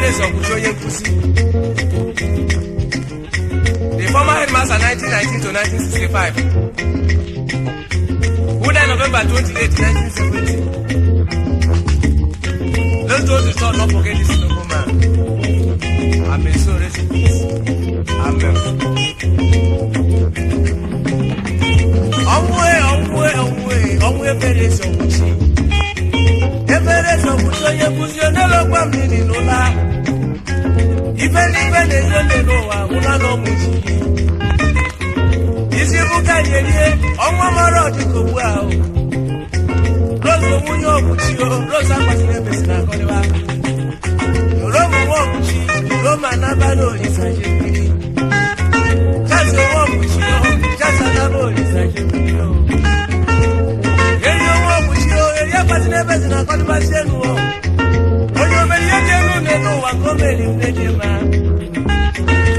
Ebere Okwuchi onye nkuzi, the former headmaster, 1919 to 1965, who died November 28, 1970. Let those who thought not forget this noble man. And may so rest in peace. Amen. Ọnwụ e, ọnwụ e, ọnwụ e, ọnwụ Ebere Okwuchi. Ebere Okwuchi onye nkuzi onelokwa m nini n'ụla. Ife n'igwe na-ezi ole n'ụwa ụla na ọnwụ chi. Isi bụ ka nyerie ọnwa mara ọdịka ugbu ahụ. Rose nwunye Okwuchi o, Rose akwasịrị ebesi na akọrịwa. Rome nwa Okwuchi, Rome anabala Olisa jebiri. Jazi nwa Okwuchi o, Jazi anaba Olisa jebiri o. Eri nwa Okwuchi o, eri akwasịrị ebesi na akọrịwa sienu o. Onye omeri ihe dị elu n'elu ụwa ka o meri nne dị mma.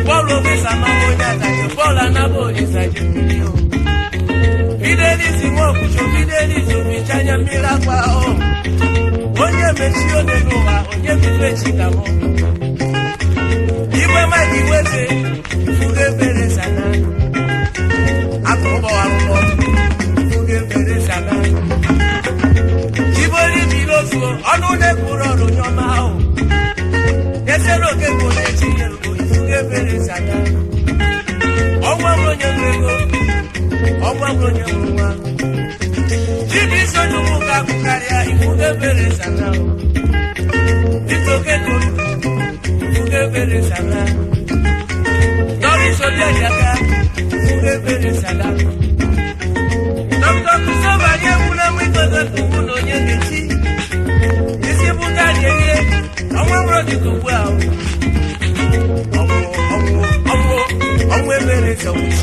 Bọọlụ ofesa ma onye ataghị bọọlụ anaba Olisa jebiri o. Fidelis nwa Okwuchi, Fidelis oficha anya mmiri akwa o. Onye mechi onye n'ụwa, onye bido echi ka mụ. Igwe Mike Iweze, fugo ebere sana. Akụrụbọ arụbọ, fugo ebere sana. Chiboli bilozuo, ọnụ na-ekwuru ọrụ onye ọma ahụ. Esere oke bụ onye chinyere ugo, ifugo ebere sana. Ọnwa bụ onye nwe ego, ọnwa bụ onye nwe nwa. Chibuisi Ojukwu ka akụ karịa, ifugo ebere sana o. Victor Okeke, ifugo ebere sana. Doris Obiadiaka, ifugo ebere sana. Dr. Christopher Anyegbu Mwikozo Tukwu na onye nkechi. Isi bụ ka na-erie ọnwa nwụrụ dịka ugbu a. Ọnwụ, ọnwụ, ọnwụ, ọnwụ ebere Okwuchi.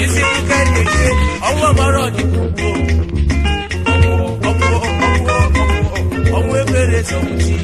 Isi bụ ka na-erie ọnwa mara dịka ugbu. Ọnwụ, ọnwụ, ọnwụ, ọnwụ, ọnwụ ebere Okwuchi.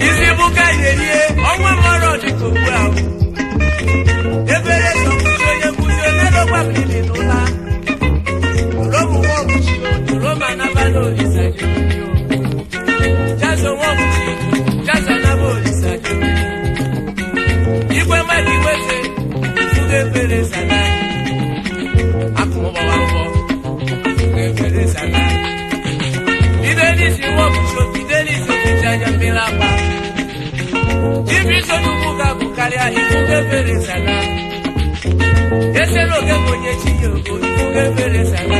Isi bụ ka na-erie ọnwa mara dịka ugbu a. Ebere Okwuchi onye nkuzi onelokwa mmiri n'ụla. Romu nwa Okwuchi, Roma anabala Olisa jebiri o. Jazo nwa Okwuchi, Jazo anaba Olisa jebiri. Igwe Mike Iweze, ifugo ebere sana. Akụmụgbọwa mbọ, ifugo ebere sana. Fidelis nwa Okwuchi, Fidelis oficha anya mmiri akwa. Chibuisi Ojukwu ka bụ karịa, ifugo ebere sana. Esere oke bụ onye chi ya ogo, ifugo ebere sana.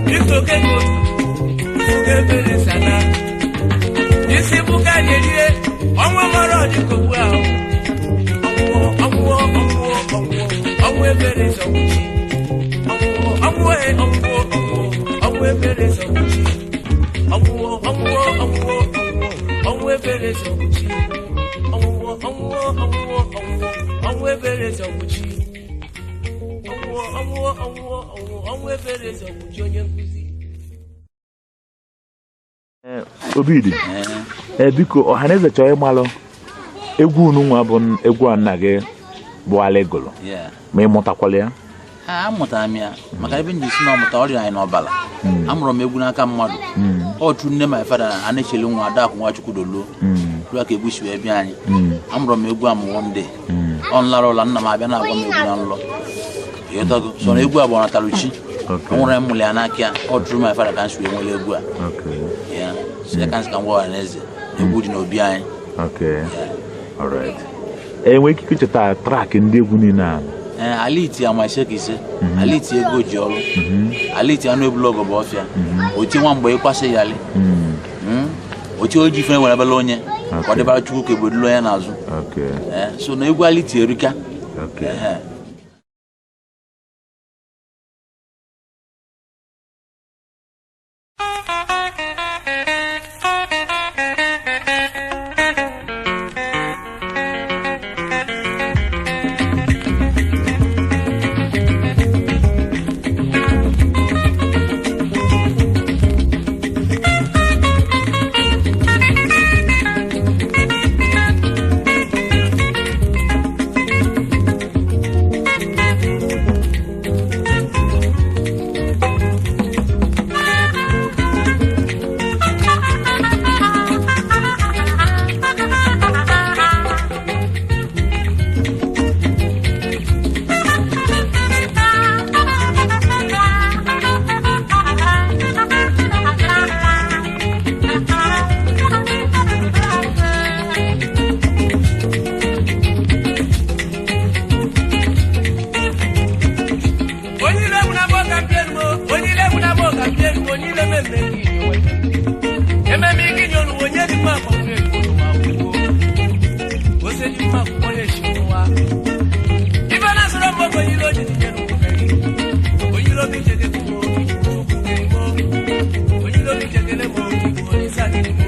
Victor Okeke, ifugo ebere sana. Isi bụ ka na-erie ọnwa mara dịka ugbu ahụ. Ọnwụ, ọnwụ, ọnwụ, ọnwụ, ọnwụ ebere Okwuchi. Ọnwụ, ọnwụ, e, ọnwụ, ọnwụ, ọnwụ ebere Okwuchi. Ọnwụ, ọnwụ, ọnwụ, ọnwụ, ọnwụ ebere Okwuchi. Ọnwụ, ọnwụ, ọnwụ, ọnwụ, ọnwụ ebere Okwuchi. Ọnwụ, ọnwụ, ọnwụ, ọnwụ, ọnwụ ebere Okwuchi onye nkuzi. Obidi, ee, biko, ọhaneze chọrọ ịmalụ egwu unu nwa bụ egwu a nna gị bụ Alị gụrụ, ma ị mụtakwala ya? Ha amụtara m ya maka ebe m ji si na ọmụta ọrịa anyị n'ọbala. Amụrụ m egwu n'aka mmadụ. Ọ nne my father na a na-echele nwa Adakụ Nwachukwu doluo ruo ka egwu si wee bịa anyị. Amụrụ m egwu amụ one day, ọ nlara ụla, nna m abịa na-agwa m egwu na nlọ. Ịghọtago? So na egwu a bụ ọnataluchi. Okay. O nwere m mụrụ ya n'aka ya. Ọ tụrụ my father ka m si wee nwere egwu a. Ya si ya ka m si ka m gwa ọha na eze na egwu dị n'obi anyị. Okay. Alright. Enwe ike icheta track ndị egwu niile a? Ee, aliti amasheka ise, aliti ego ji ọrụ, aliti anụ ebulu ọgọ bụ ọfịa, otie nwa mgbe ịkwasị yali, otie oji ife nwere ebele onye ka ọ dịbara Chukwu ka ebodulu onye n'azụ. Ee, so na egwu aliti erika. Ehe. Onye ile egwu na-abụ ọka mpie mo, onye ile egwu na-abụ ọka mpie mo, onye ile mmemme gị inyo ememe ike inyo n'ụwa, onye dị mma akwụkwọ egwu n'ụwa akwụkwọ ose dị mma akwụkwọ na-eshi n'ụwa ife na-asọrọ mbọ ka onye ile oji dị n'ụwa gị, onye ile obi jege kwuo chukwu gị mo, onye ile obi jegele mo igbo onye isi adịghị mo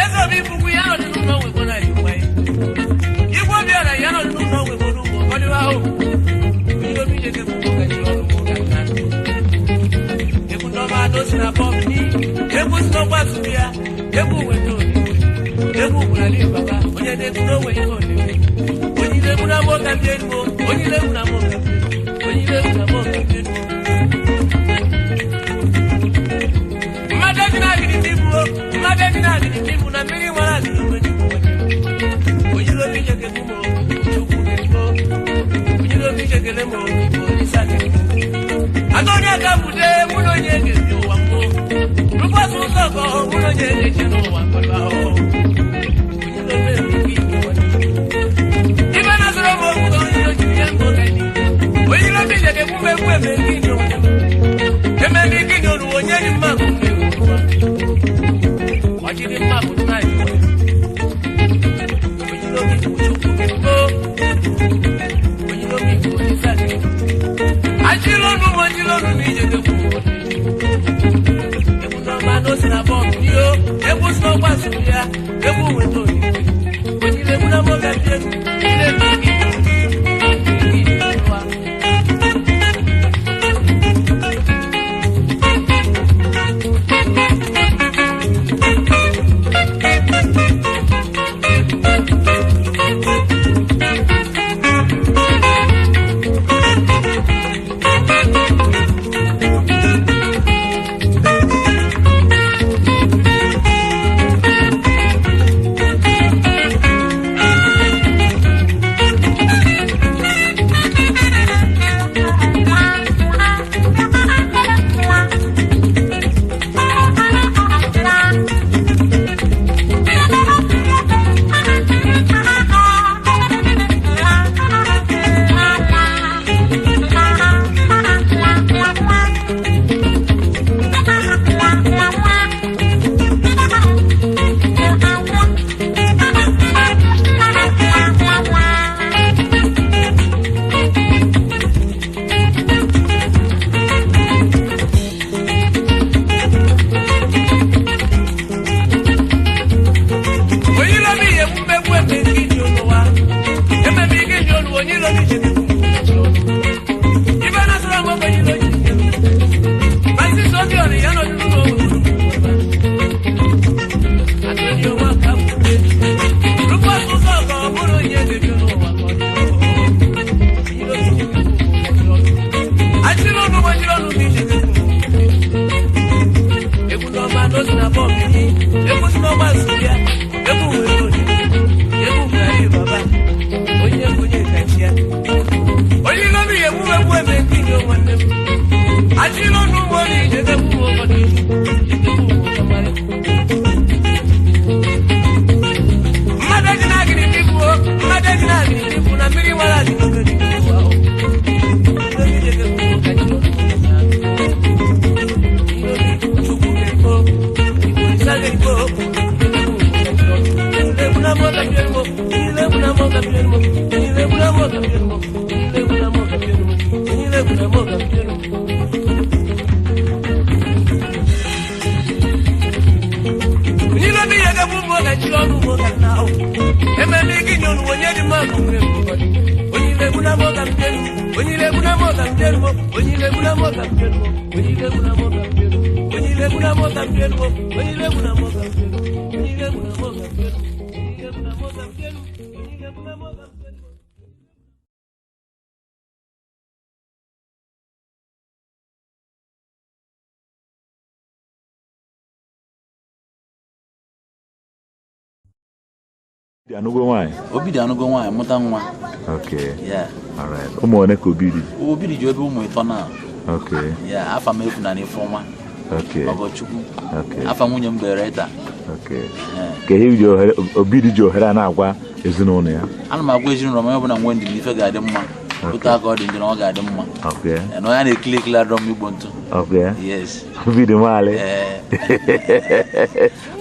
eze obi bụkwu ya nọ n'ụlọ nwekwo na igwe igwe obi ọra ya nọ n'ụlọ nwekwo n'ugbo ọdịwa ahụ. Agọ́ni àgàbùdé múlò yẹ gèdè wà mú. Rúbọ̀sù sọ̀kọ̀ múlò yẹ gèdè wà pẹ̀lú àwọn. Ibẹ̀ náà sọ̀rọ̀ mọ́ òkúta oyin ló ti yẹ kó kẹ́ni. Oyin ló ti jẹ̀kẹ́ fún mẹ́kú ẹ̀mẹ́ kí ni òun. Ẹ̀mẹ́ mi kí ni olùwọ̀ yẹn ní máa kún mi wò wá. Wájú ní máa kún náà yìí wọ̀. Oyin ló ti kú chukwu kí n kó. Oyin ló ti kú ní sáré. Achilonu mo chilonu ní ìjẹ̀kẹ́ fún wọn. Egwu náà máa ló sí na bọ́ọ̀mù ní o. Egwu sí ọgbà Mmadụ eji na mmiri bụ na mmiri nwara dị n'oge dị n'ụwa o. Dị anụgo nwaanyị? Obi dị anụgo nwaanyị, mụta nwa. Okay. Yeah. Alright. Ụmụ one ka Obi dị? Obi dị ji ebe ụmụ 3 na. Okay. Yeah, afa m efu na n'Ifeọma. Okay. Ọgọchukwu. Okay. Afa nwunye m bụ Ereta. Okay. Ka ihe ji ohere Obi dị ji ohere a na-agwa ezinụlọ ya. Ana m agwa ezinụlọ m onye ọbụla nwee ndidi ife ga-adị mma. Otu aka ọ dị ndị na ọ ga-adị mma. Okay. Na onye a na-ekili ekili adọrọ m igbo ntụ. Okay. Yes. Obi dị nwaanyị. Ee.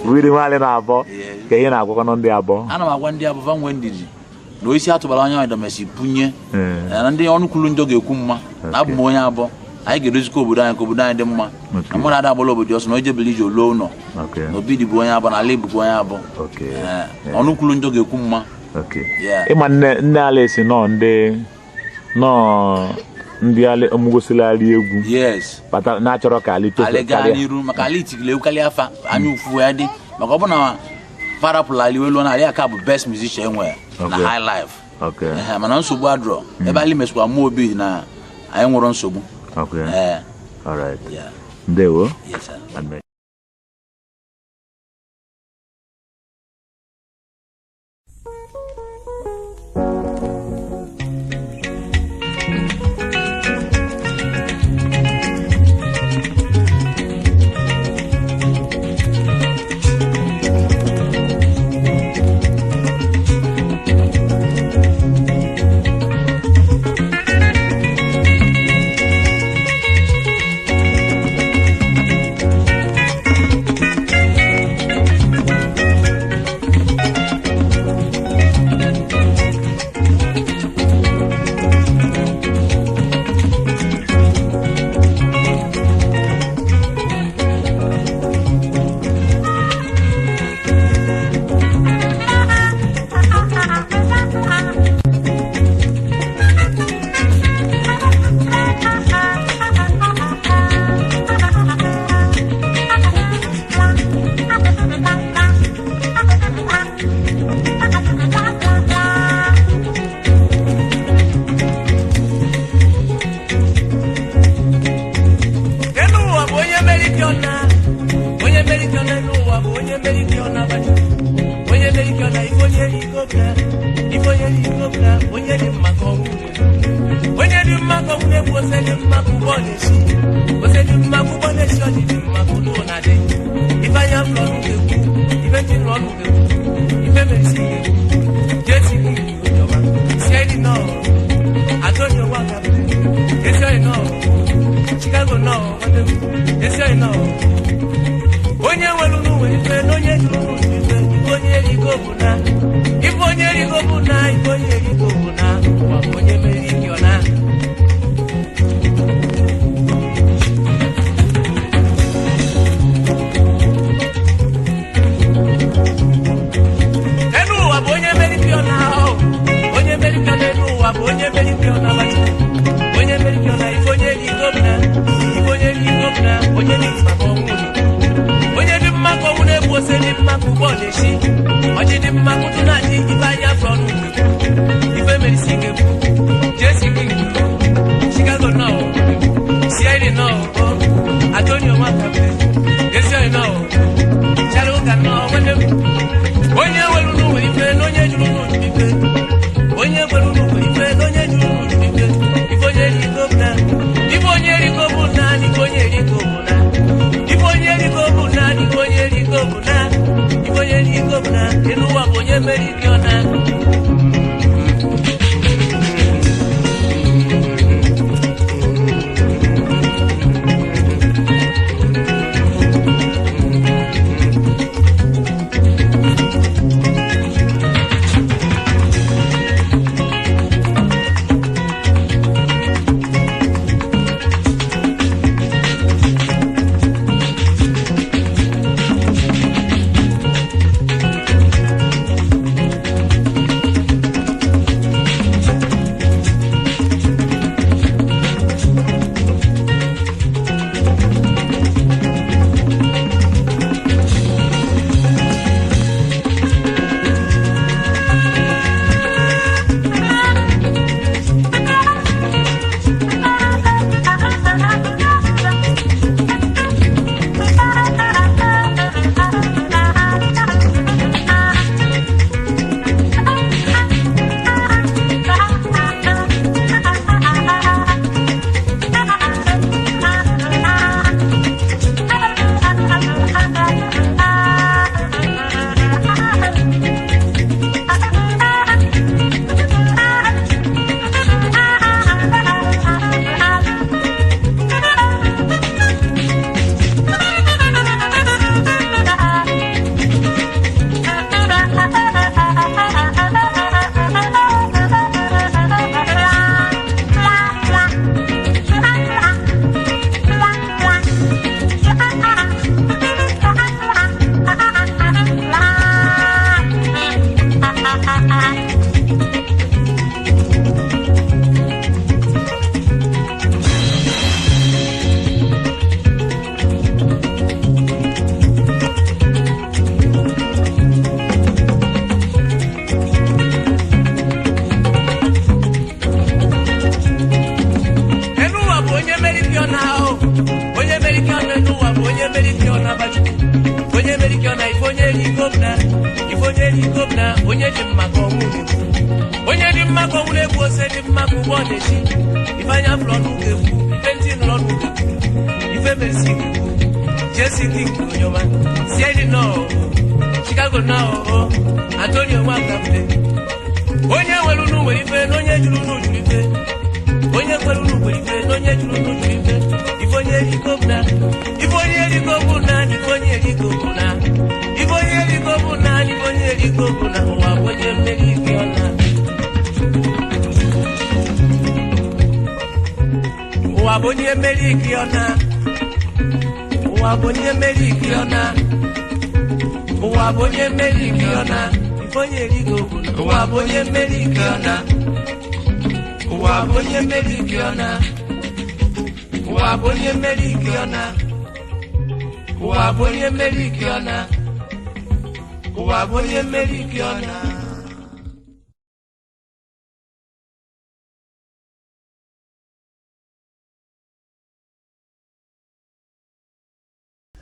Obi dị nwaanyị na-abọ. Yes. Ka ihe na-agwakwanụ ndị abọ. Ana m agwa ndị abụva nwee ndidi na osisi atụbara onye ọdọmesi punye. Ee. Na ndị ọnụ kwuru njọ ga-ekwu mma. Na abụ m onye abọ. Anyị ga-edozikwa obodo anyị ka obodo anyị dị mma. Okay. Na mmadụ ada agbala obodo ọsọ na o jebele ije oluo ụlọ. Okay. Na Obi dị bụ onye abọ na ala bụkwa onye abọ. Okay. Ee, ọnụ kwuru njọ ga-ekwu mma. Okay. Yeah. Ịma nne nne Alaesi nọ ndị nọ ndị ali omugosilarị egwu. Yes. Bata na-achọrọ ka ali tofe Ali gaa karịa. n'iru maka ali itikili egwu karịa afa anya ụfụ ya dị maka ọ bụ na parapụl ali welu na ali aka bụ best musician enwere na Okay. high life. Okay. Ehe, mana nsogbu adịrọ ebe ali mesikwa mụ Obi na anyị nwere nsogbu. Okay. Ee, All right. yeah. Ndewo. Yes, sir. And Elu ụwa bụ onye merikọna, onye merikọna elu ụwa bụ onye merikọna abacha. Onye merikọna ife onye rigobna, ife onye rigobna, onye dị mma ka ọnwụ na-egbu. Onye dị mma ka ọnwụ na-egbu, ose dị mma ka ụgbọ na-esi. Ose dị mma ka ụgbọ na-esi, ọjị dị mma ka ụlọ na-adị. Ife anya m lọrụ ga-ekwu, ife ntị lọrụ ga-ekwu, ife merisi ga-ekwu. Jesi gị ụjọba, sie dị nọọ, Antonio Waka, esi ọyị nọọ. Chicago nọ nwanne m esi ọyị nọ onye nwere unu nwere ife na onye jụrụ unu jụrụ ife ife onye erigo bụ na ife onye erigo bụ na ife onye erigo bụ na ụwa bụ onye meriri gị ọ na. Elu ụwa bụ onye meriri ọ na o onye meriri ọ na elu ụwa bụ onye meriri ọ na abacha. Onye meriri ọ na ife onye erigo bụ na ife onye erigo bụ na onye dị mma ka ọnwụ dị. Onye dị mma ka ọnwụ na-egbu, ose dị mma ka ụgbọ na-esi, ọjị dị mma ka ụtụ na-adị, ife anya afọ ọnụ ife merisi ga-egbu jesi gị Chicago nọ Sierra nọ Antonio Nwakabe esi ọyị nọ Chara ụka nọ nwanne m. Onye nwere unu nwere ife na onye jụrụ unu jụrụ ife. Onye nwere unu nwere ife na onye jụrụ unu jụrụ ife. Ife onye rigo bụ na ife onye rigo bụ na ife onye rigo bụ na ife onye rigo bụ na ife onye rigo bụ na ife onye rigo bụ na elu ụwa bụ onye mere ike ọ na. mụ na-ekwu. Onye dị mma ka ọnwụ na-egbu, ose dị mma ka ụgbọ na-eji. Ife anya fụrụ ọnụ ga-ekwu, ife ntị nụrụ ọnụ ga-ekwu, ife mesi ga-ekwu. Jesi King Onyoma, Siedi nọ Chicago nọ Antonio Nwakabule. Onye nwere unu nwere ife, na onye jụrụ unu jụrụ ife. Onye kwere unu kwere ife, na onye jụrụ unu jụrụ ife. Ife onye eriko bụ na, ife onye eriko bụ na, ife onye eriko bụ na, ife onye eriko bụ na, ife onye eriko bụ na, ụwa bụ onye mmeri ike ọ na. Ụwa bụ onye mmeri ike ọ na. Ụwa bụ onye mmeri ike ọ na. Ụwa bụ onye mmeri ike ọ na. Ife onye eriko bụ na. Ụwa bụ onye mmeri ike ọ na. Ụwa bụ onye mmeri ike ọ na. Ụwa bụ onye mmeri ike ọ na. Ụwa bụ onye mmeri ike ọ na. Ụwa bụ onye mmeri ike ọ na.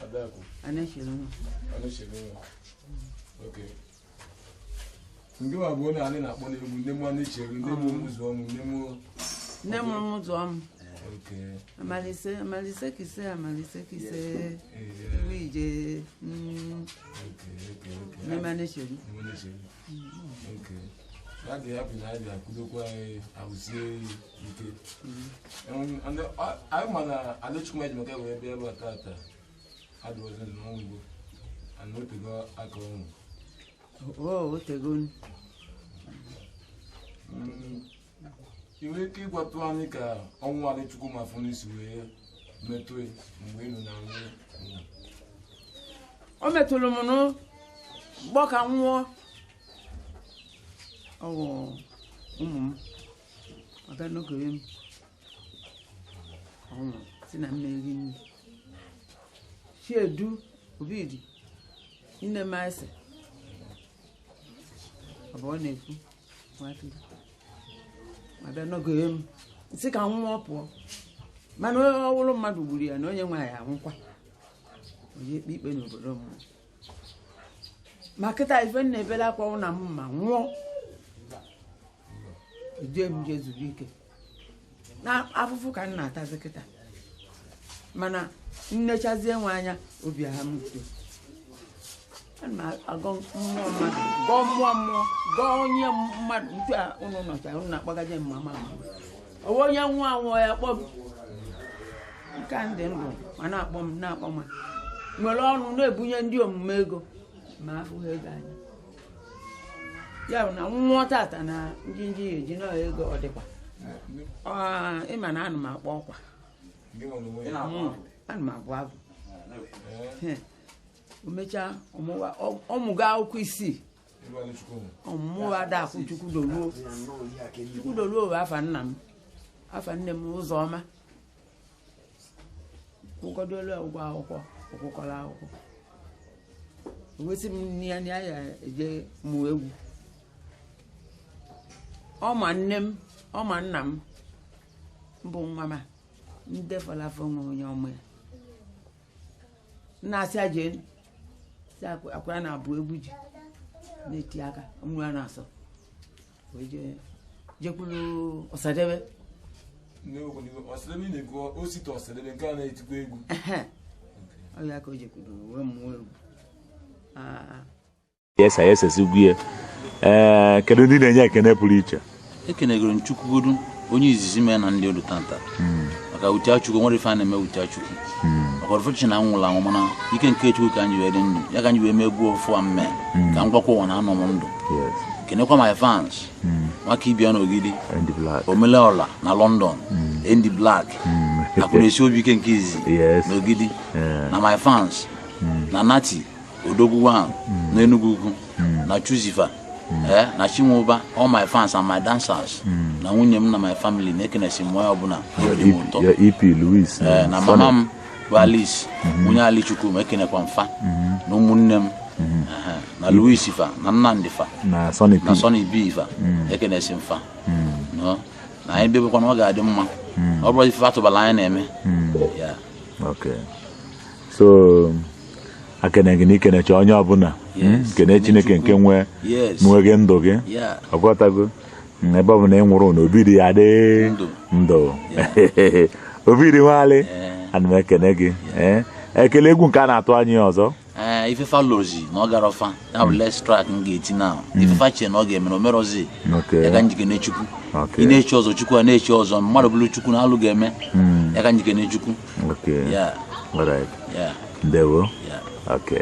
Adaku. Anechelu. Anechelu. Okay. Nke ma bụ onye anyị na-akpọ n'egwu, nne m Anechelu, nne m ụzọ m, nne m. Nne m ụzọ m. Okay. Amalise, amalise kise, amalise kise. Iwu ije. Okay, okay, okay. Nne m Anechelu. Nne m Anechelu. Okay. Ya dị happy na anyị bịa-akwụdokwa anyị ahụsie ike. Anyị ma na Adachukwuma ji maka wee bịa ebe a tata. Adịghịzị ndụ n'ọnwụ Igbo. Ana otego aka ọnwụ. O, otego. Ị nwere ike ịgwatụ anyị ka ọnwụ Adachukwuma afọ n'isi wee metụ mgbe ị nọ na nwụ? O metụrụ m nụ mgbọ ka m nwụọ. Ọ wụ ụmụ m. Ọ bịa n'oge m. Ọ nwụrụ si na mmeri nri. Chiedu Obidi, nne m ese. Ọ bụ ọ na-ekwu nwafọ. Ma bịa n'oge m. Sị ka m nwụọ pụọ. Mana ọ wụrụ mmadụ gburu ya na onye nwe ya anwụkwa. Onye ikpe ikpe n'obodo mmụọ. Ma kịta ife m na-ebele akwa na m ma nwụọ. Eje m jee zuru ike. Na afụfụ ka m na-atazi kịta. Mana nnechazie nwe anya obi ha m udo. Ana m agọ mmụọ mmadụ, gọọ mmụọ mmụọ, gọọ onye mmadụ ntu a unu nọcha unu na-akpọgaje m mama m. Owe onye nwụọ anwụọ ya kpọọ m. Nke a ndị ndụ ma na-akpọ m na-akpọ m. Nwere ọnụ na-ebunye ndị omume ego ma afụghị ego anya. Ya bụ na nwụọ tata na njinji ya eji nọọ ego ọ dịkwa. Ịma na ana m akpọ ọkwa. Ana m abụ abụ. O mechaa ọmụga akwụkwọ isii. Ọmụmụ Adakụ Chukwudoluo. Chukwudoluo bụ afa nna m. Afa nne m Ụzọma. Kwụkọdolu ụgwọ akwụkwọ, kwụkọrọ akwụkwọ. O wesị m nne ya na ya eje mụọ egwu. Ọ ma nne m, ọ ma nna m, mbụ nwa m a, ndị fọrọ afọ nwe onye ọmụ ya. Nna asị aje, sị akwa na-abụ egwu ji na-eti aka, mmiri a na-asọ. Wee jekwuru Ọsadebe. Ọsadebe na-egwu osita Ọsadebe nke a na-etikwa egwu. Ọ ya ka o jekwuru wee mụọ egwu. Yes, yes, yes. Kedu ndị na-enye ekene pụrụ iche? Ekenegoro m Chukwugodu onye izizi mee na ndị olu tanta. Maka uche Chukwu nwere ife a na-eme uche Chukwu. Maka ọfọchi na anwụrụ anwụ mana ike nke Chukwu ka anyị wee dị ndụ. Ya ka anyị wee mee egwu ofu a mme ka m gwakwa ụwa na anọ m ndụ. Kenekwa my fans. Maka ịbịa n'Ogidi. Omeleola na London. Andy Black. Akụna-esi obi ike nke izizi n'Ogidi. Na my fans. Na Nati Odogwu One na Enugu Ukwu. Na Chuzifa. Na Chinwụba, all my fans and my dancers. Na nwunye m na my family na-ekenesi m onye ọbụla obi dị m ụtọ. Your EP Louis. Na mama m bụ Alice, nwunye Ali Chukwu m ekenekwa mfa. Na ụmụnne m na Louis fa, na Nnamdi fa, na Sonny P. Na Sonny B fa, ekenesi m fa. No, na anyị bebekwa na ọ ga-adị mma. Ọ bụrụ ife atụbala anyị na-eme. Yeah. Okay. So Akene gị na ikenecha onye ọbụla. Yes. Kene Chineke nke nwe Yes. nwe gị ndụ gị. Yeah. Ọghọtago? Ebe ọ bụ na ị nwụrụ na obi dị ya dị Ndụ. ndụ. Obi dị nwalị. Ana m ekene gị. Ekele egwu nke a na-atụ anya ya ọzọ. Ee, ifefa lozi na ọ gara ọfa ya bụ les track m ga-eti na ifefa che na ọ ga-eme na omerozi. Okay. Ya ka njikene Chukwu. Okay. Ị na-echi ọzọ, Chukwu a na-echi ọzọ, mmadụ bụrụ Chukwu na alụ ga-eme. Ya ka njikene Chukwu. Okay. Yeah. All right. Yeah. Ndewo. Yeah. Okay.